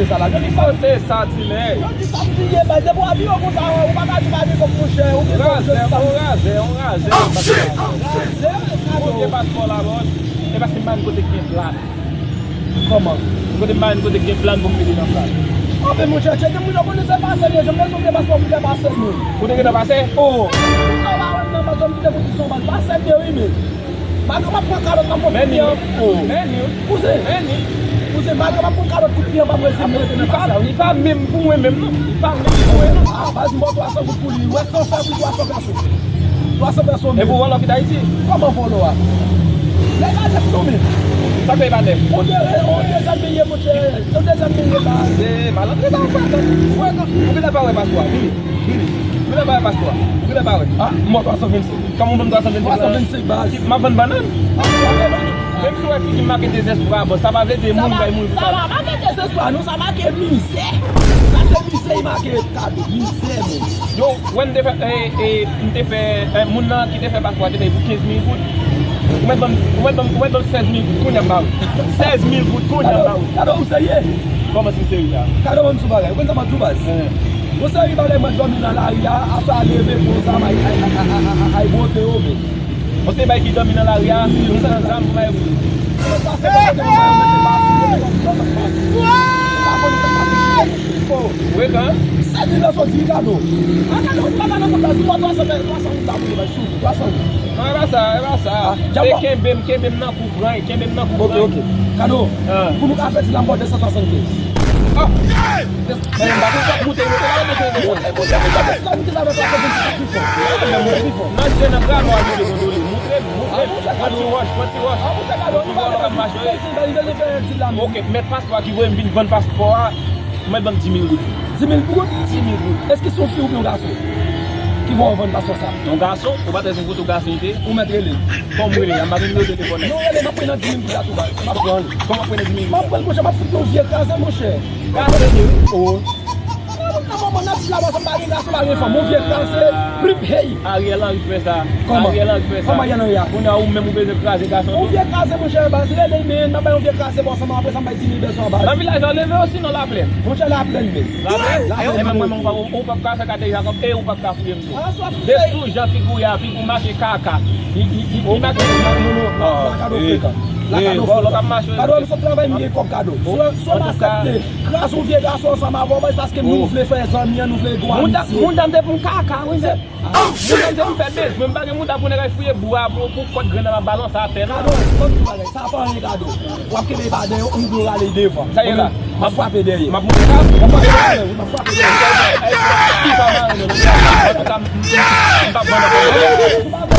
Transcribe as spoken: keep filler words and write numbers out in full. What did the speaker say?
Sa la, yo di sa. Kote sa, ti nèg? Yo di sa m di ye, baz. Depi w abiye konsa, ou pa ka di pa gen kòb, monchè. Ou gen kòb, yo di sa. Razè, on razè, on razè. Razè, ou paspò la, bòs. E paske m pa gen kote gen plat. Kòman? Kote m pa gen kote gen plat pou m mete nan plat. Anfen, monchè, tcheke moun yo konnen se pase m ye. Jan m bezwen fè paspò pou fè pase m yo. Ou te gentan pase? Oh! Ou pa wè m nan, baz, m kite kondisyon, baz. Pase m ye, wi, men. Malgre m ap pran kalòt, m ap pran kout pye an. Men ni. Kouzen. Men ni. Kouzen, malgre m ap pran kalòt, kout pye an pa prese m rete nan pase a, wi. Li pa menm pou mwen menm, non. Li pa menm pou mwen, non. Ah, baz, m ba w twa san goud pou li. Ou wè san fè pou twa san pèso. Twa san pèso. E pou vòlò ki t Ayiti? Kòman vòlò a? Nèg la nèf non, men. Sa k fè li pa nèf? On de, on dezyèm peyi, monchè. On dezyèm peyi, baz. Se malandren sa w fè, tande. Ou gentan pa wè paspò a. Vini. Vini. Ou gentan pa wè paspò a. Ou gentan pa wè. Ah, m ba w twa san vennsenk. Kòman w ban m twa san vennsenk la? Twa san vennsenk, baz. M ap vann bannann? Menm si w wè figi m make dezespwa, bon, sa pa vle di moun bay moun. Sa pa make dezespwa, non, sa make mizè. Sa se mizè, li make Kado, mizè, men. Yo, wè m te fè, e, e, m te fè, e, moun nan ki te fè paspò a te fè pou kenz mil goud. Ou mèt ban m, ou mèt ban m, ou mèt ban m sèz mil goud, kounye a m ba ou. Sèz mil goud, kounye a m ba ou. Kado, ou serye? Kòman si m serye a? Kado, ban m sou bagay. Ou konn sa m ap di w, baz? Yon seri bagay mwen dòmi nan lari a, aswè a leve konsa, m ay, ay, ay, ay, ay, ay, bwote yo, men. Yon seri bagay ki dòmi nan lari a, yon seri zam pou bay. Frekan. Sèl li nan soti, Kado. A, Kado, ou pa nan kont la, sou twa san, twa san goud la pou li bay, sou twa san goud. Non, e pa sa, e pa sa. Se kenbe m, kenbe m nan kou pran, kenbe m nan kou pran. Ok, ok. Kado, pou nou ka fè ti la, m ba w de san swasannkenz. Ah! Men m pa konn sa k moute, moute la, moute la. Moute, moute, moute, moute la, moute la, moute la, moute pi fò. Nan je nan granmò a moute, kondole. Moute, moute. Pran ti wòch, pran ti wòch. Ti vòlò k ap mache, wi. Ok, mèt paspò a ki voye m vin vann paspò a, ou mèt ban m dis mil goud. Dis mil goud? Dis mil goud. Èske se yon fi oubyen yon gason ki voye w vann paspò sa? Yon gason, ou pa t wè se yon foto gason li te? Ou mèt rele. Kòman m rele a? M pa gen nimewo telefòn nan. Non, rele, m ap pran nan dis mil goud la tou, baz. M ap pran l. Kòman pran nan dis mil goud la? M ap pran l, monchè, m ap fout yon vye kraze, monchè. Kraze li, wi. Oh. Nan manman nan ti la, baz, m pa gen gason, pa gen fanm. Yon vye kraze, plip, hey. Ariel Henry fè sa. Kòman? Ariel Henry fè sa. Kòman Ariel Henry a? Kounye a ou menm ou bezwen kraze gason tou. Yon vye kraze, monchè, baz. Rele, men, m ap bay yon vye kraze, baz, ansanm, apre sa, m bay dis mil pèso anba. Nan vilaj la, w leve ou sinon Laplèn? Monchè, Laplèn, men. Laplèn? Laplèn, men. E mwen, mwen, ou p ap ka fè katye Jakòb, e ou p ap ka fouye m tou. De tou jan figi w ye a, figi w make kaka. Li, li, li, li make. Non, non, non, non, Kado frekan. La, Kado frekan. Kado, m sot travay, m gen kòb, Kado. Si w, si w aksepte kraze yon vye gason ansanm avè w, baz, paske nou vle fè zanmi an, nou vle gon amitye. Moun dam te pou m kaka, wi, se. Moun dam te pou m fè bezwen, m pa gen moun dam pou nèg al fouye bwa pou, pou kòd grenn nan ap balanse atè, non. Kado, kòm tou bagay, sa pa anyen, Kado. W ap kenbe ba dèyè, ou dwe rale devan. Sa ye la. M ap frape dèyè. M ap monte la. M ap frape dèyè, wi, m ap frape dèyè. Ki sa mare, non? Antouka, m, m, m, m p ap vann ankò.